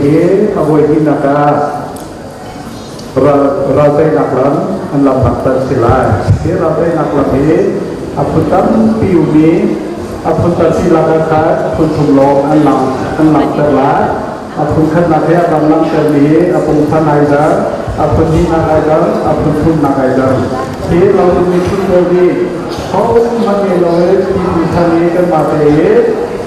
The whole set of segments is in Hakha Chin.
hi a voi hnihnak ah ralteinak lam an lamnak tan si lai. Hi ralteinak lam hi a phun tampi umi a phun tampi lakah khan phun thum lawng an lang an langhter lai. A phun khatnak he a kan langhtermi hi a pungphan ai dar, a phun hnihnak ai dar, a phun thumnak ai dar. Hi Lautu miphun pawl nih hohmanh ngei lo i ti than i kanmah te i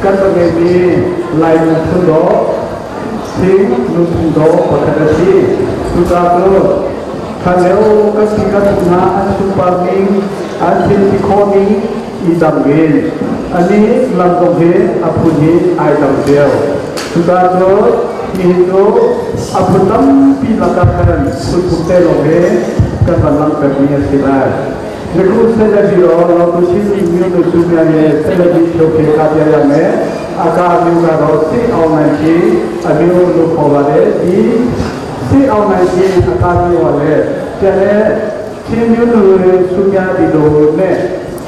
kan va ngeimi Lai nunphun dawh, Chin nunphung dawh pakhat a si. Cucaah cu hlanlio kan pi kan pu hna an sunpar ning, an thil ti khawh ning i dang in ani lam zong hi a phun hi ai dang cio. Cucaah cu nihin cu a phun tampi lakah khan phun thum te lawng hi kan van langhtermi a si lai. Nikum selabi o lo tu sin mi nu su mya ye selabi thio ke ka bia ya me aka miu ka ro si au nai chi a miu lu kho ba le di si au nai chi aka miu wa le che le Chin miu nu su mya di do ne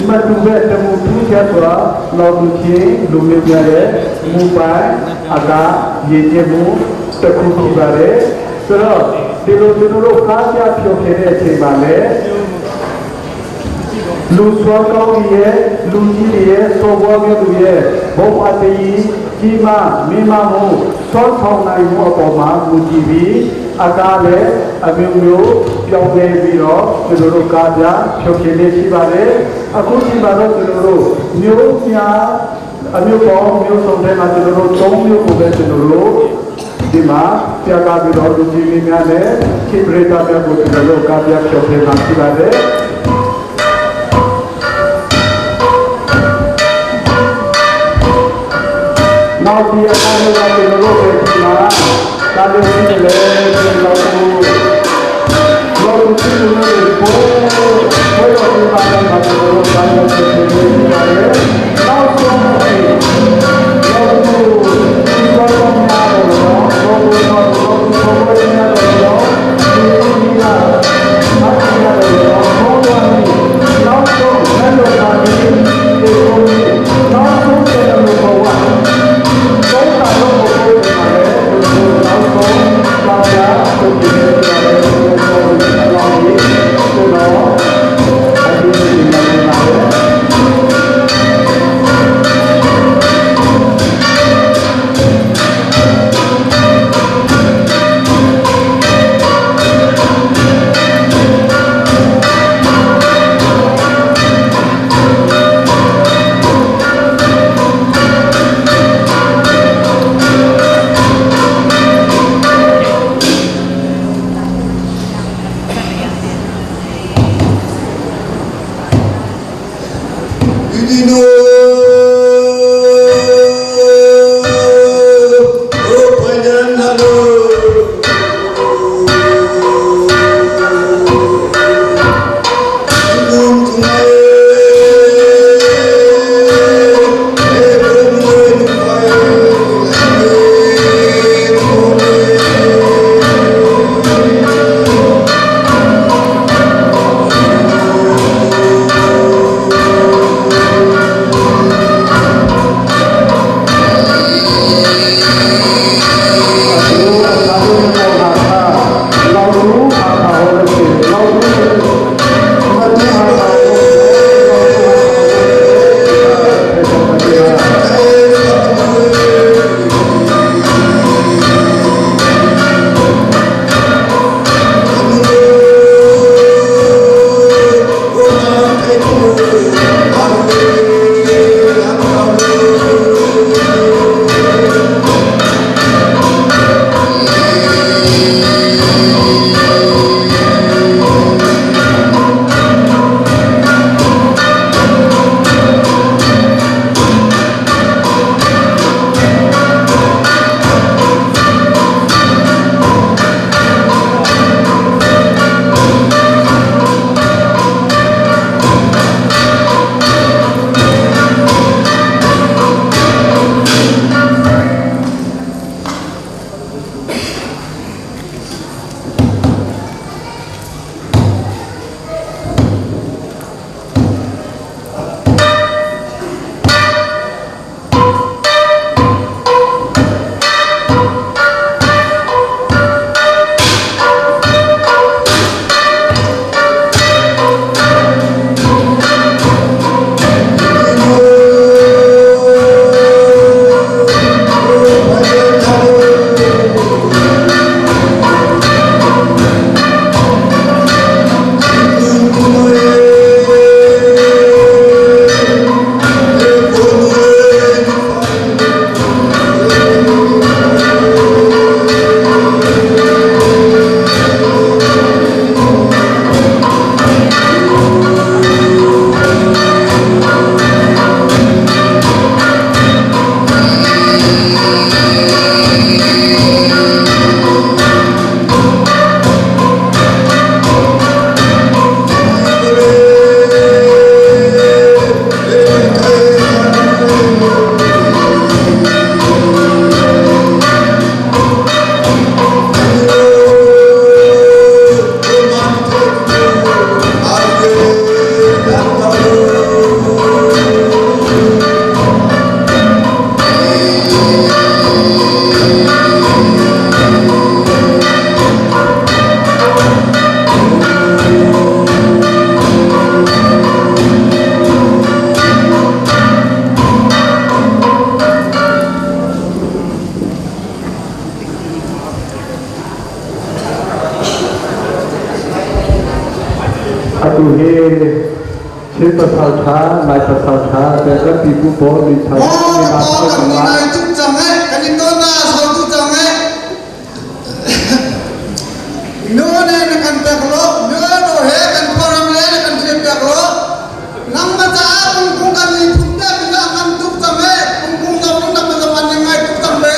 ma tu ve te mu tu chia tua lo tu chi lu miu mya le mu pai aka ye che mu တစ်ခုဖြစ်ပါတယ်ဆိုတော့ဒီလိုကျွန်တော်တို့ကားပြဖြိုခဲ့တဲ့အချိန်မှာလည်းလူစွမ်းကောင်းရဲ့လူကြီးရဲ့စော်ဘွားမျိုးသူရဲ့ဘုံအတည်ကြီးမမိမမှုစောဆောင်နိုင်မှုအပေါ်မှာမူတည်ပြီးအကားလည်းအမျိုးမျိုးပြောင်းလဲပြီးတော့ကျွန်တော်တို့ကားပြဖြိုခဲ့လေးရှိပါတယ်အခုဒီမှာတော့ကျွန်တော်တို့မျိုးများအမျိုးပေါင်းမျိုးစုံထဲမှာကျွန်တော်တို့၃မျိုးကိုပဲကျွန်တော်တို့ဒီမှာပြသပြီးတော့လူကြီးမင်းများနဲ့ခိပရိသတ်များကိုကျွန်တော်တို့ကားပြဖြိုခဲ့မှာဖြစ်ပါတယ်နောက်ဒီအခါမျိုးကကျွန်တော်တို့ပဲဒီမှာတာလီရှိတယ်လေကျွန်တော်တို့လောကီလူတွေပို့ဘယ်လိုဒီမှာတော့ကျွန်တော်တို့ကားပြဖြိုခဲ့နေပါတယ်နောက်ဆုံးလောကီဒီတော့များတော့လောကတော့လောကီဘောများတော့ဒီဒီကအတ္တရတော့ဘောတော်နောက်ဆုံးလက်လို့ပါနေဒီကိုနောက်ဆုံးတဲ့လူဘဝသုံးတာတော့ဘုရားမှာလည်းနောက်ဆုံးပါတာကိုဒီလိုရတယ်ကျွန်တော်ကျွန်တော်အဒီဒီမှာပါတယ် ဒီနိုဘုရားနာလောဘုံသူမေေဘုံဝေနဖိုင်ေဘုံ Atu hi Chin pasal ṭha, Lai pasal ṭha, tiah kan pipu pawl min thar Maw ka paw kan ni ngai tuk cang eh, kan i ton ah sau tuk cang eh. Nu ne na kan pek lo, nu no he kan khuaram le na kan hriam pek lo. Nangmah caah kungkung kan i phun te mi la ngan tuk cang eh, kungkung zong in nangmah zong an ni ngai tuk cang ve.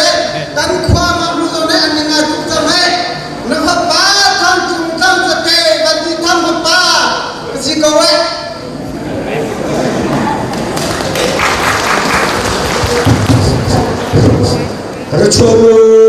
Kan khua ngaknu zong nih an ni ngai tuk cang eh. Na fapa thang cung tlang sake van ti thang fapa ka si ko eh. Ka chuak.